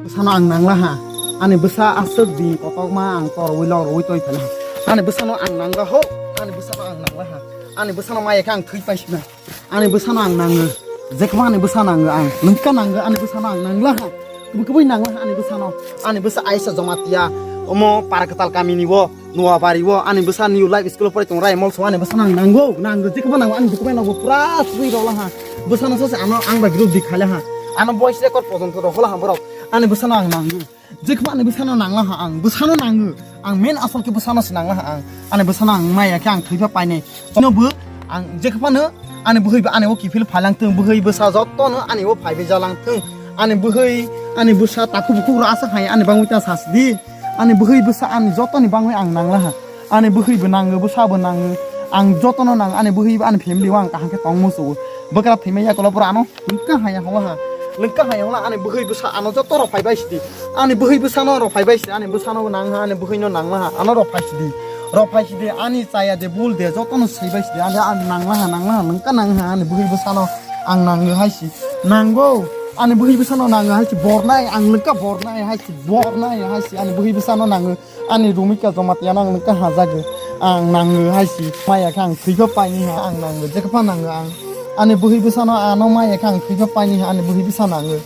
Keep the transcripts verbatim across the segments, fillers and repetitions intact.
Bwsano ang nangla ha. Ani bwsa aswk di kotorma ang torwi lok rwwi tong phela. Ani bwsano ang nangla ho. Ani bwsano ang nangla ha. Ani bwsano maya khe ang thwi paisina. Ani bwsano ang nango. Jekhma ani bwsa nango ang. Lengka nango ani bwsano ang nangla ha. Kubui kubui nangla ha ani bwsano. Ani bwsa Aisha Jamatia. Omo Parkatal kamini o. Nuabari o ani bwsa New Life School o porai tongo, Raimol so ani bwsano ang nango, nango, jekhma nango, ani document rok bo pura swi rwla ha. Bwsano sase ano ang bai group di khaila ha. Ano voice record pojonto rok hola ha borok. Ani bwsano ang nango. Jekhma ani bwsano nangla ha ang. Bwsano nango. Ang main asol khe bwsano se nangla ha ang. Ani bwsano ang maya khe ang thwipa painai. Chino bo ang jekhmano ani bwhwi ba ani o kiphil phailang thung, bwhwi bwsa jotono ani o phaibai jalang thung. Ani bwhwi, ani bwsa takhuk bukhuk rok aswk hai ani bangwi ta sasdi. Ani bwhwi bwsa ani jotoni bangwi ang nangla ha. Ani bwhwi bo nango, bwsa bo nango. Ang jotono nang, ani bwhwi bo ani family o ang kaham khe tong muchungo. Bwkra thwima yakola pura ano lengka haya hongla ha. Lengka haya hongla ani bwhwi bwsa ano joto rok phaibai sidi. Ani bwhwi bwsano rok phaibai sidi. Ani bwsano bo nang ha, ani bwhwino nangla ha. Ano rok phai sidi. Rok phai sidi. Ani chaya de bul de jotono saibai sidi. Ani, ani nangla ha, nangla ha, lengka nang ha ani bwhwi bwsano. Ang nango hai si. Nango. Ani bwhwi bwsano nango hai si. Bornai, ang lengka bornai hai si. Bornai hai si. Ani bwhwi bwsano nango. Ani rumika joma tiyana ang nokha hajago. Ang nango hai si. Maya khe ang thwipa paini ha ang nango. Jekha pa nango ang. Ani bwhwi bwsano ano maya khe ang thwipa paini ha ani bwhwi bwsa nango.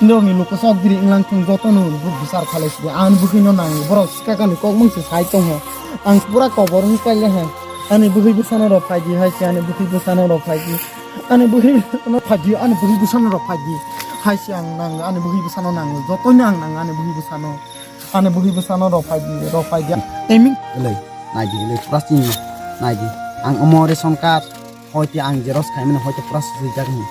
Norokni luku sok biri wnglang thung jotono bwsar khalai si. Ang bwhwino nango. Borok sikakani kokmung se sai tongha. Ang pura kobor wngkha le ha. Ani bwhwi bwsano rok phaidi hai si. Ani bwhwi bwsano rok phaidi. Ani bwhwi bwsano phaidi. Ani bwhwi bwsano rok phaidi. Hai si ang nango. Ani bwhwi bwsano nango. Jotono ang nango ani bwhwi bwsano. Ani bwhwi bwsano rok phai di, rok phai di. Timing. Elei, nai di, elei, pura sini, nai di. Ang omo ration card, hoi ti ang xerox khai mani, hoi ti pura sisui jak ni.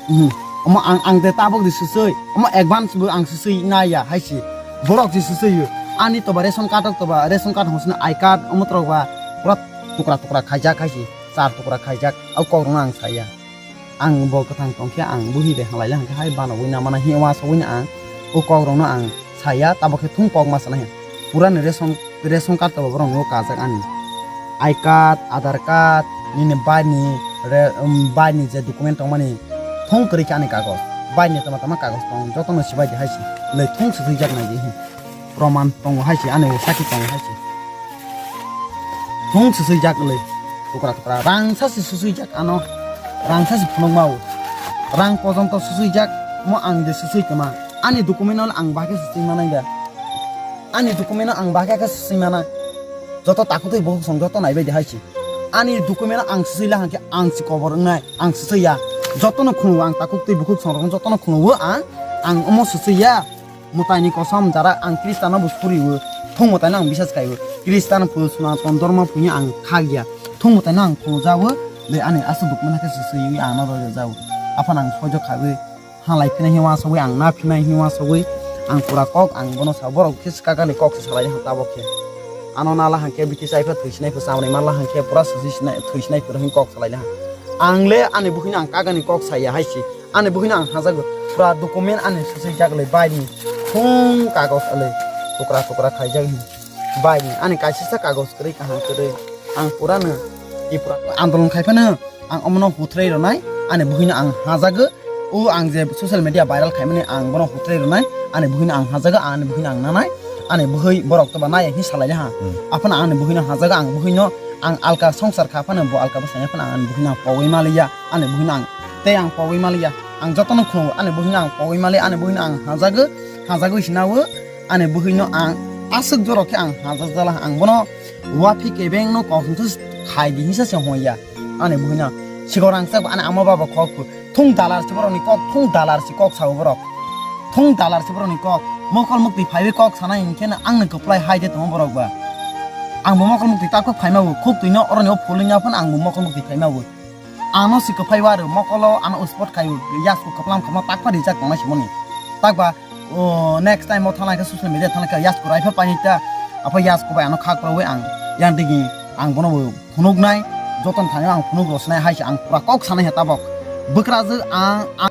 Mhm. Omo ang, ang de tabok di sisui, omo advance bo ang sisui nai ya, hai si. Borok si sisui yo. Ani to ba ration card, to ba ration card hosna I card, omo to ba pura tukra tukra khai jak, hai si. Char tukra khai jak, au kok rok no ang sai ya. Ang bo kwthang tongkhe ang bwhwi bai halai le hwnkhe hai bana ui na mana hi wasogwi no ang o kok rok no ang saya, tabok khe thung kok ma sana he pura ni ration, ration card to borok no kajak ani I card, Aadhaar card, nini bai ni re, um, bai ni je document tongmani thung kwrwi khe ani kagoj, bai ni tama tama kagoj tong joto no sibai di hai si le thung swijak nai di hi. Proman tongo hai se, ani bo sakhi tongo hai se. Thung sisui jak le. Tukra tukra. Rang sa si sisui jak ano. Rang sa si phunuk mau. Rang pojonto sisui jak. Mo ang de sisui kema. Ani document no ang bahai khe sisui manai da. Ani document no ang bahai khe sisui mana. Joto takhuk twi bukhuk song joto nai bai de hai se. Ani document no ang sisui la hwnkhe ang si kobor wngnai. Ang sisui ya. Joto no khunu ang takhuk twi bukhuk song rok joto no khunu ang. Ang omo sisui ya. Mwtaini kosom jara ang Khristiano bo suriwo, thung mwtaino ang bisas kaiwo. Khristian phu Sanatan dormo phungya ang khagya. Thung mwtaino ang khungjao, le ani aswk dukmani khe sisui ang no rojak jao. Aphano ang sojok khawi, halai phinai hiwa sogwi ang na phinai hiwa sogwi ang pura kok ang bono sa borok khe swkakani kok se salai ha tabok khe. Ano nala hangkhe biti chai pha thwisinai pha chamani mala hangkhe pura sisi sinai thwisinai pura hin kok salai ha. Ang le ani bukhino ang kagani kok saya hai si. Ani bukhino ang hajago. Pura document ani sisui jak le bai ni. Thung kagos le. Tukra tukra khaijak ni. Bai ni. Ani kaisisa kagos kwrwi kaham kwrwi. Ang pura no. Tipra andolon khai phano. Ang omono huthrai ronai. Ani bukhino ang hajago. O ang je social media viral khaimani ang bono huthrai ronai. Ani bukhino ang hajago. Ani bukhino ang nanai. Ani bukhoi borok to ba nai hi salai ha. Hmm. Aphano ani bukhino hajago ang bukhino ang alka songsar kha phano bo alka bwsai phano ang ani bukhino pogwi maliya. Ani buhino ang tei ang pogwi maliya. Ang jotono khungo ani buhino ang pogwi maliya, ani buhino ang hajago, hajagwi sinawo ani buhino ang aswk jorok khe ang hajak jala ang bono wathi kebengno kok hwnsa khai di hinsa se hwnya ani buhino. Sigo rang chak ani ama baba kok thung dalar se borokni kok, thung dalar se kok sao borok. Thung dalar se borokni kok. Mokol muktwi phaiwi kok sanai hinkhe no angni kwplai hai de tongo borok ba. Ang bo mokol muktwi tak phai ma bo khuk twi no oroni o phulwi ya phano ang bo mokol muktwi phai ma bo. Ano si kwphai waro mokolo ano spot khai yasku kwplam kwplam takpa rijak tongnai simoni. Takba o next time o thanai khe social media thanai khe yasku raipha painita. Apa yasku bai ano khak rwi ang yang digi ang bono bo phunuknai joton thani ang phunuk rosnai hai se ang pura kok sanai he tabok. Bwkrajwk ang, ang